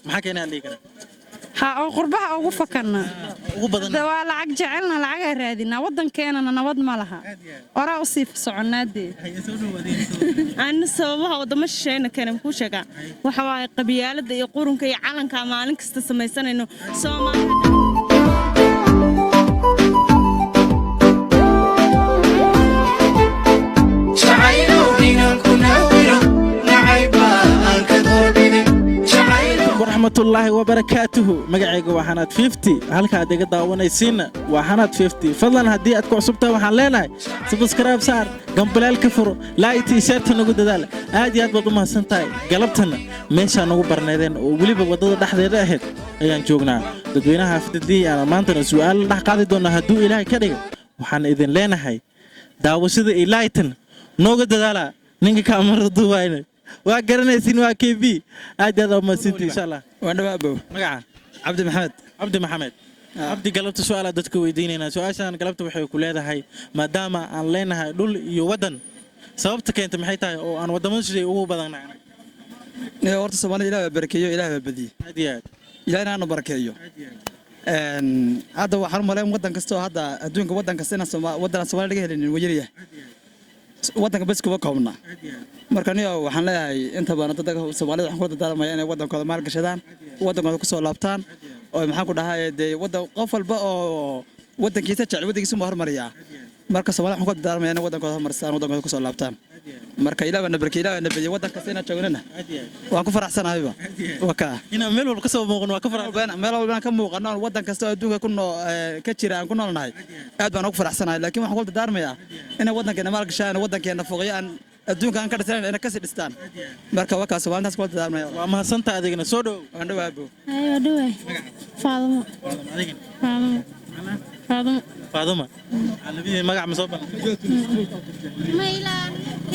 Maxaa keenaa dhihi karaa? Ha, oo qurbaha ugu fakanna. Ugu badan. De waa lacag jecelna, lacagaa raadinaa, waddankeenana nabad ma laha, oraa usii soconnaa dee. Ani sababaha wadamo shisheeyna keenan kuu sheegaa waxa waaye qabiyaalada iyo qurunka iyo calanka maalin kasta samaysanayno Soomaali. Waraxmatullaahi wabarakaatuhu. Magacayga waa Xanaad 50, halka aad iga daawanaysiinna waa Xanaad 50. Fadlan haddii aad ku cusubtahay, waxaan leenahay subscribe saar, gambaleel ka furo, like iyo share-ta nagu dadaala. Aad iyo aad baad u mahadsan tahay. Galabtana meeshaa nagu barneedeen oo weliba waddada dhexdeeda ahayd ayaan joognaa. Dadweynaha xaafadadii aan maantana su'aal la dhex qaadi doonaa hadduu Ilaahay ka dhiga. Waxaan idin leenahay daawashada iyo like-tan nooga dadaala. Ninka kaamarada duubayna waa garanaysin, waa KB. Aad iyo aad u mahadsantihi, insha Allah. Waan dhawaa. Magaca? Cabdi Maxamed. Cabdi Maxamed. Cabdi, galabta su-aalaa dadka weydiinaynaa. Su-aashaan galabta waxay ku leedahay: maadaama aan leenahay dhul iyo waddan, sababta keenta maxay tahay oo aan waddamada shisheeye ugu badannahay? Horta Soomaalida Ilaah baa barakeeyo, Ilaah baa badiyey. Aad iyo aad. Ilaahna aanu barakeeyo. Hadda waxaan u malayn waddan kasta oo hadda adduunka, waddan kasta inaan waddan aan Soomaali laga helinin wuu yaryahay. Waddanka bes kuma koobna. Marka niyo waxaan leeyahay inta badan dadka Soomaalida waxaan kula dardaarmaya inay waddankooda maalgashadaan, waddankooda kusoo laabtaan, oo maxaan ku dhahay, dee waddan qof walba oo waddankiisa jecel waddankiisa uma hormariyaa. Marka Soomaalida waxaan kula dardaarmaya inay waddankooda hormarstaan, waddankooda kusoo laabtaan. Marka Ilaah baa na barkeeyey, Ilaah baa na badiyey. Waddan kasta inaan joognana waan ku faraxsanahayba, waa kaa. Inaan meel walba ka soo muuqan waa ka faraxsan. Meel walba ka muuqano, waddan kasta oo adduunka ku noo ka jira aan ku noolnahay, aad baan ugu faraxsanahay. Laakiin waxaan kula dardaarmayaa inay waddankeena maalgashaan, waddankeena foqyo aan adduunka aan ka dhisanayn inay kasii dhistaan. Marka waa kaas, waa intaas kula dardaarmaya. Waa mahadsantahay, adigana soo dhow. Waan dhawaabo. Ayo, dhawaay. Faadumo. Adigana? Faadumo. Faadumo. Faaduma, labadii magac ma soo baran. Ma ilaa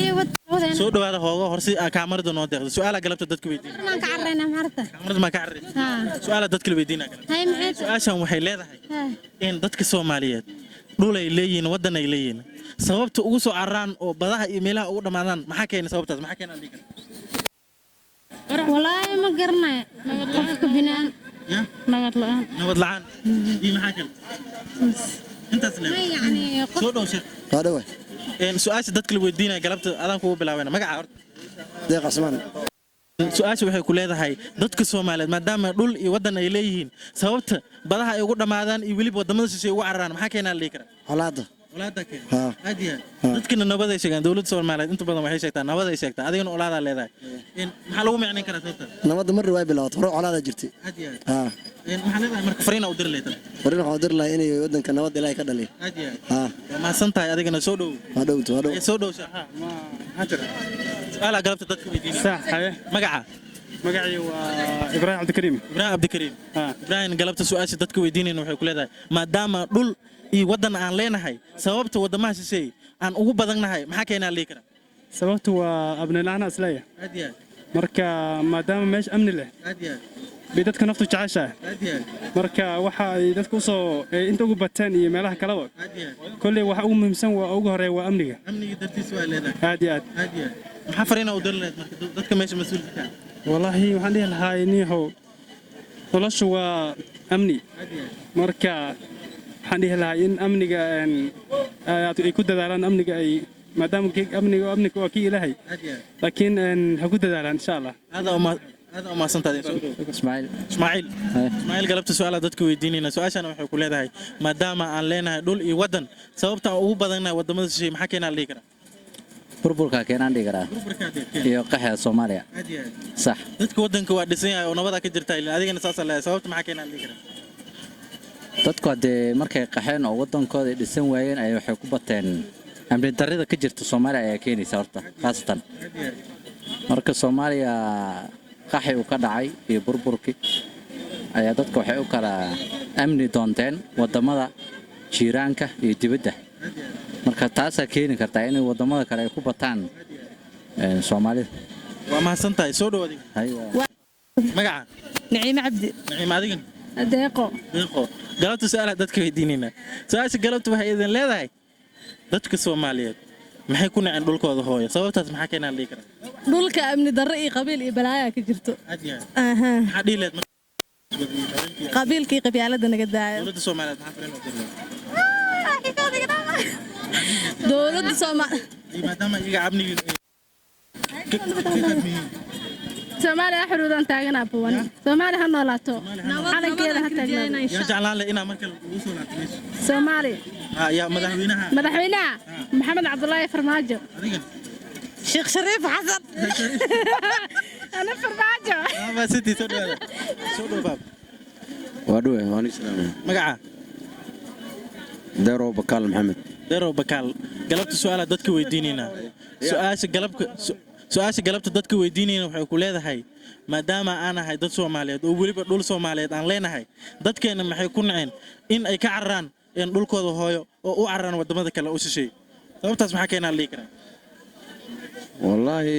iyo wadana. Soo dhawaada hoogo horsi kaamarada noo deeqda. Su-aala galabta dadka weydiin. Maan ka carreynaa maarta. Kaamarada maa ka carreysa? Haa. Su-aala dadka la weydiinaa galabta. Hay, maxay? Su-aashan waxay leedahay Haa. in dadka Soomaaliyeed dhul ay leeyihiin, waddan ay leeyihiin, sababta ugu soo cararaan oo badaha iyo meelaha ugu dhammaadaan, maxaa keenay sababtaas? Maxaa keenay dhihi kara? Walaahi ma garanayo. Qofka binaan. Ya? Nabad la'aan. Nabad la'aan iyo maxaa kale? Intaas Ma leedahay. yacni qof. Soo dhow, sheekh. Waa dhawaay. Su-aasha dadka la weydiinaya galabta adaan kugu bilaabana. Magaca horta? Deeq Cusmaan. Su-aasha waxay ku leedahay: dadka Soomaaliyeed maadaama dhul iyo waddan ay leeyihiin, sababta badaha ay ugu dhammaadaan iyo weliba waddamada shisheeye ugu cararaan, maxaa keenaa la dhihi karaa? Colaadda. Colaadda keena. Haa. Aad iyo aad. Dadkana nabad ay sheegaan. Dowladda Soomaaliyeed inta badan waxay sheegtaa nabad ay sheegtaa, adigana olaadaa leedahay. Maxaa lagu micnayn karaa sababta? Nabadda marri way bilaabatay, hore colaada jirtay. Aad iyo aad. Haa. Maxaa leedahay marka fariina u diri leedahay? Fariin waxaan u diri lahaa inay waddanka nabad Ilaahay ka dhaliyo. Aad iyo aad. Haa. Waa mahadsan tahay, adigana soo dhow. Waa dhowto, waa dhow. Soo dhow, sheekh. Su-aalaa galabta dadka weydiinaya. Sax, haye. Magaca? Magacii waa Ibraahim Cabdikariim. Ibraahim Cabdikariim. Ibraahim, galabta su-aasha dadka weydiinayna waxay ku leedahay: maadaama dhul iyo waddan aan leenahay, sababta waddamaha shisheeye aan ugu badannahay maxaa keenaa la dhihi karaa? Sababtu waa amni la'aan isleeyahay. Aad iyo aad. Marka maadaama meesha amni leh Aad iyo aad. bay dadka naftu jeceshahay. Aad iyo aad. Marka waxa ay dadka usoo ay inta ugu bateen iyo meelaha kaleba, Aad iyo aad. kolley waxa ugu muhiimsan waa ugu horeeya waa amniga. Amniga dartiis waa leedahay. Aad iyo aad. Aad iyo aad. Maxaa fariina u diri lahayd marka dadka meesha mas-uulka ka ah? Wallaahi waxaan dhihi lahaa niyahow, noloshu waa amni. Aad iyo aad. Marka waxaan dhihi lahaa in amniga ay ku dadaalaan amniga, ay maadaama amniga waa kii Ilaahay. Aad iyo aad. Laakiin ha ku dadaalaan, insha Allah. Aad u mahadsantahay. Soo dhow. Ismaaciil. Ismaaciil. Ismaaciil, galabta su-aalaha dadka weydiinayna. Su-aashana waxay ku leedahay: maadaama aan leenahay dhul iyo waddan, sababta aan ugu badannahay waddamada shisheeye maxaa keenaa la dhihi karaa? Burburkaa keenaan dhihi karaa iyo qaxda Soomaaliya. Aad iyo aad. Sax. Dadka waddanka waa dhisan yahay oo nabadaa ka jirta ilaa adigana saasaa leedahay. Sababta maxaa keenaa la dhihi karaa? Dadku haddee markay qaxeen oo waddankooda ay dhisan waayeen ayay waxay ku bateen amni darrida ka jirta Soomaaliya ayaa keenaysa horta khaasatan. Marka Soomaaliya qaxi uu ka dhacay iyo burburkii ayaa dadka waxay u kala amni doonteen waddamada jiiraanka iyo dibadda. Marka taasaa keeni kartaa inay waddamada kale ay ku bataan Soomaalida. Waa mahadsan tahay, soo dhow adiga. Haye. Magaca? Naciime Cabdi. Naciime, adigan? Deeqo. Deeqo. Galabta su-aalaha dadka weydiinayna. Su-aasha galabta waxay idin leedahay: dadka Soomaaliyeed maxay ku naceen dhulkooda hooyo? Sababtaas maxaa keenaa la dhihi karaa? Dhulka amni darro iyo qabiil iyo balaayaa ka jirto. Aad iyo aad. Aha. Maxaa dhihi lahayd marka? Qabiilkii qabyaalada naga daayo. Dowladda Soomaaliyeed maxaa fariin u diri lahayd? Dowladda Soomaali Iyo maadaama iyaga amnigii ay ka qadmiyiin. Soomaaliya xuruudan taaganaa buwan. Soomaaliya ha noolaato. Calankeeda ha taagnaado. Yaa jeclaan lahayd inaa mar kale ugu soo laabto meesha? Soomaaliya. Ha, yaa madaxweynaha? Madaxweynaha Maxamed Cabdullaahi Farmaajo. Adigan? Sheekh Shariif Xasan. Ana Farmaajo. Waa sidii soo dhawaada. Soo dhawaad baab. Waa dhowe, waan islaamay. Magaca? Deerow Bakaal Maxamed. Deerow Bakaal, galabta su'aala dadka weydiinaynaa. Su'aasha galabka su-aasha galabta dadka weydiinayna waxay ku leedahay, maadaama aan ahay dad Soomaaliyeed oo weliba dhul Soomaaliyeed aan leenahay, dadkeena maxay ku naceen in ay ka cararaan in dhulkooda hooyo oo u cararaan wadamada kale u shisheeye? Sababtaas maxaa keenaa la dhihi karaa? Wallaahi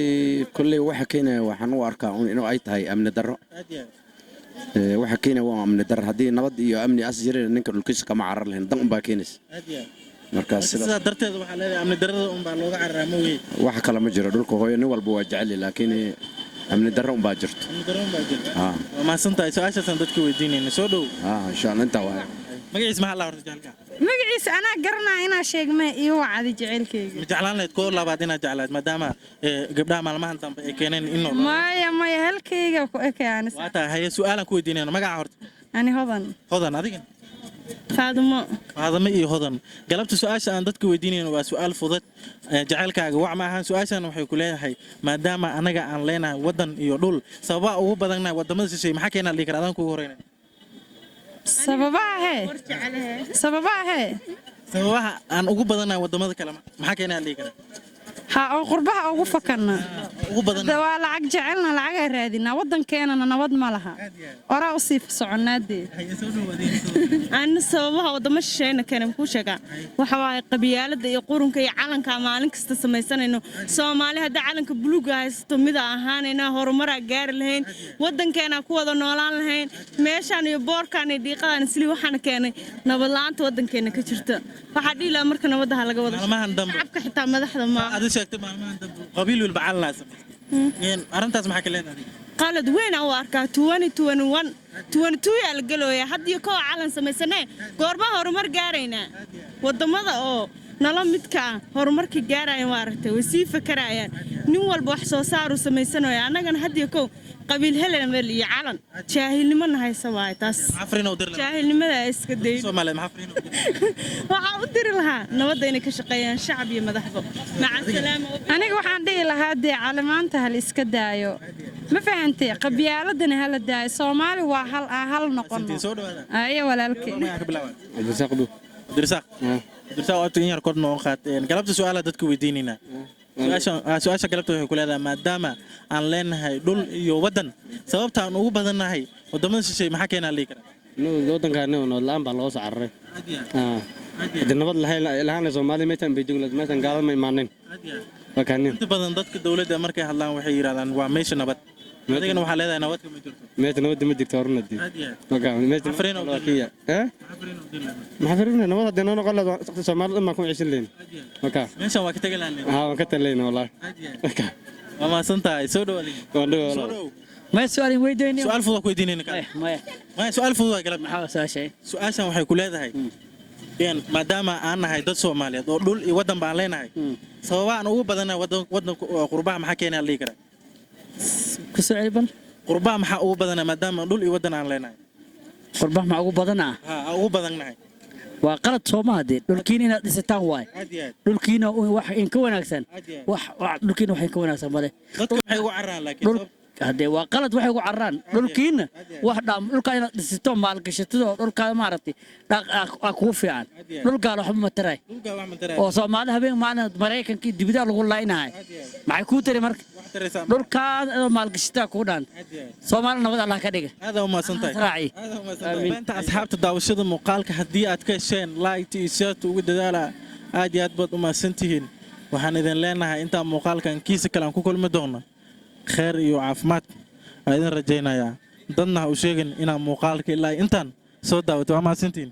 kolley waxa keenaya waxaan u arkaa un inuu ay tahay amni darro. Aad iyo aad. Waxa keenaya waa amni darro. Haddii nabad iyo amni as jirin, ninka dhulkiisa kama carar lahayn, dan unbaa keenaysa. Aad iyo aad. Marka marka sidaas sidaa darteed waxaa leedahay amni darrada unbaa looga cararaa, ma weye? Wax kale ma jiro. Dhulka hooyo nin walba waa jecel yahay, laakiin amni darro unbaa jirto. Amni darro unbaa jirto. Haa. Waa mahadsan tahay. Su-aashaasaan dadka weydiinayna. Soo dhow. Haa, insha Allah intaa waaya. Magaciis maxaa la horta jecelka? Magaciisa anaa garanaa inaa sheegma iyo wacdi jecelkeyga. Ma jeclaan lahayd koo labaad inaad jeclaad, maadaama gabdhaha maalmahan dambe ay keeneen in nool? Maya, maya, halkayga ku ekay. Waa tahay. Haye, su-aalaan ku weydiinayna. Magaca horta? Ani Hodan. Hodan, adiga? Faadumo. Faadamo iyo Hodan, galabta su-aasha aan dadka weydiinayno waa su-aal fudud. Jacaylkaaga wac ma ahan. Su-aashan waxay ku leedahay, maadaama anaga aan leenahay waddan iyo dhul, sababaha ugu badannahay wadamada shisheeye maxaa keenaa la dhihi karaa? Adaan kugu horeyna. Sababaha hee? Sababaha hee? Sababaha aan ugu badannahay wadamada kale maxaa keenaa la dhihi karaa? Ha, oo qurbaha ugu fakanna. Ugu badan. De waa lacag jecelna, lacagaa raadinaa. Waddankeenana nabad ma laha. Oraa usii soconnaa dee. Ana sababaha wadamo shisheeyna keenay kuu sheegaa. Waxa waaye qabyaalada iyo qurunka iyo calanka maalin kasta samaysanayno. Soomaali hadda calanka buluuga haysato mida ahaanayna horumaraa gaari lahayn, wadankeena ku wada noolaan lahayn. Meeshaan iyo boorkaan iyo dhiiqadaan isli waxaana keenay nabad la'aanta wadankeena ka jirta. Waxaa dhihi lahaa marka nabadda ha laga wada Maalmahan dambe. Shacabka xitaa madaxda ma Aad sheegtay maalmahan dambe qabiil walba calan laa sameeyay. Arrintaas maxaa ka leedahay adiga? Qalad weyn aan u arkaa. 2021, 22 yaa la galooya had iyo koo calan samaysanee. Goorma horumar gaaraynaa? Wadamada oo nala midka ah horumarka gaaraayan waa aragtay, way sii fakarayaan. Nin walba wax soo saaruu samaysanaya. Annagana had iyo kow qabiil helen meel iyo calan jaahilnimona haysa waaye taas. Maxaa fariin u diri lahayd? Jaahilnimada ay iska dayn. Soomaaliyeed maxaa fariin u diri lahayd? Waxaa u diri lahaa nabadda inay ka shaqeeyaan, shacab iyo madaxba. Maca salaama. Aniga waxaan dhihi lahaa dee calamaanta hal iska daayo, ma fahantay? Qabyaaladana hala daayo. Soomaali waa hal, aan hal noqono. Soo dhawaada. Ayo walaalkay. Magaca ka bilaabaa? Cabdirasaaq Duub. Cabdirasaaq. Cabdirasaaq, horta in yar kor noo qaad. Galabta su'aalaha dadka weydiinaynaa. Su-aasha galabta waxay ku leedahay, maadaama aan leenahay dhul iyo waddan, sababta aan ugu badannahay wadamada shisheeye maxaa keenaa la dhihi karaa? Wadankaan nabad la'aan baa loo soo cararay. Haddii nabad lahayn lahaana Soomaali meeshan bay joogla, meeshan gaalada ma imaanin. Waa kanin. Inta badan dadka dowladda markay hadlaan waxay yidhahdaan waa meesha nabad. Adigana waxaa leedahay nabad kama jirto. Meesha nabadda ma jirto horunadii. Aad iyo aad. Waa meesha. Maxaa fariin u waa diri Kenya. Eh? Maxaa fariin? Nabad haddii noo noqon lahayd, Soomaalida dhan baan ku ceshan lahayn. Waa kaa. Meeshan waa ka tegi lahayn. Haa, waan ka talayna wallaahi. Waa kaa. Waa mahadsan tahay. Soo dhawaad. Waan dhawaad. Soo Walaal. dhawow. Ma su'aal weydiinay? Su'aal fudud ku weydiinayna kale. Maya. Maya, su'aal fudud waa galab. Maxaa su'aashay? Su'aashan waxay ku leedahay, maadaama aan nahay dad Soomaaliyeed oo dhul iyo waddan baan leenahay, sababaha aan ugu badannahay wadanka qurbaha maxaa keenaa la dhihi karaa? Ku soo celi bal. Qurbaha maxaa ugu badannahay maadaama dhul iyo waddan aan leenahay? Qurbaha maxaa ugu badanaa? Ha, aan ugu badannahay. Waa qalad soo maaha dee. Dhulkiina inaad dhisataan waay. Aad iyo aad. Dhulkiina wax in ka wanaagsan. Aad iyo aad. Wax dhulkiina wax in ka wanaagsan male. Dadku waxay ugu cararaan laakiin dhul haddee waa qalad waxay ugu cararaan dhulkiina. Wax dhaam dhulka inaad dhisito, maalgashatid oo dhulkaa maaragtay dhaq aa kugu fiican. Aad iyo aad. Dhulkaa waxba ma taray. Dhulkaa wax ma taray. Oo Soomaali habeen maalin Maraykankii dibidaa lagu laaynahay, maxay kuu tari marka? Wax taraysaa. Dhulkaas adoo maalgashataa kuu dhaan. Aad iyo aad. Soomaali nabad Allah ka dhiga. Aad u mahadsantahay. Raaci. Aad u mahadsantahay. Beenta asxaabta daawashada muuqaalka haddii aad ka hesheen, like iyo share ugu dadaala. Aad iyo aad baad u mahadsantihiin. Waxaan idin leenahay intaan muuqaalkan kiisa kale aan ku kulmi doono, kheer iyo caafimaad aan idin rajaynayaa. Dadna ha u sheegin inaan muuqaalka ilaa intaan soo daawato. Waa mahadsantihiin.